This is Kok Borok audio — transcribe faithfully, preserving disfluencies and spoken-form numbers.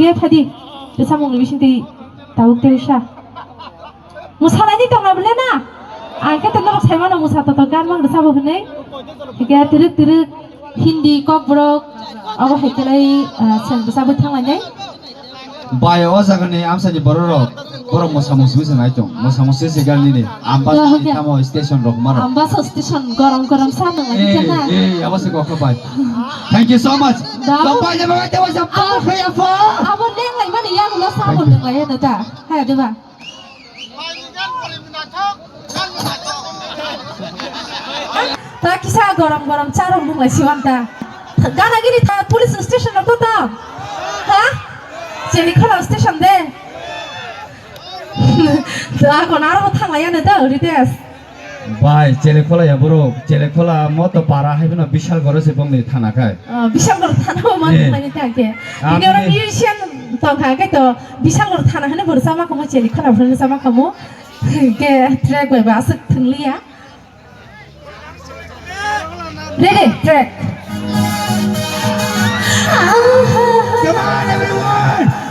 Tei phadi, tei samungni bisingtwi tabuk tei sa. Mwsalaini tongna bwle na? Ang khe tei norok saimano mwsa toto gan mang rwchabo hwnwi. Hikhe twrwk twrwk Hindi, Kokborok, abo hai khe lai, ah, chwng rwchabwi thanglainai. Bai, o jagani amsani bororok, borok mwsa mwswi se nai tong. Mwsa mwswi se gan nini. Ambasa ni tamo station rok maro. Ambasa station gorom gorom sa nang lai khe na. Eh, eh, abo se kokha bai. Thank you so much. Da. Tong bai le bai te wasa pa khaya pa. Abo neng lai mani yang lo sa bo neng lai da. Hai de ba. Ta kisa gorom gorom charok nung lai siwan ta. Gana gini ta police station rok to ta. Ha? Cheli khola station de. Ta kon aro thang lai ya ne ta Ritesh. Bai, Chelekhwla ya borok, Chelekhwla mo to para hai phano Bishalgarh se bongni thana khai. Oh, Bishalgarh thana o man Eh. Thani ta ke. Ami Ini orang ni musician tong kha ke to Bishalgarh thana hane borok sama kamo Chelekhwla borok sama kamo. Ke track bai ba aswk thungliya. Ready, track. Come on, everyone!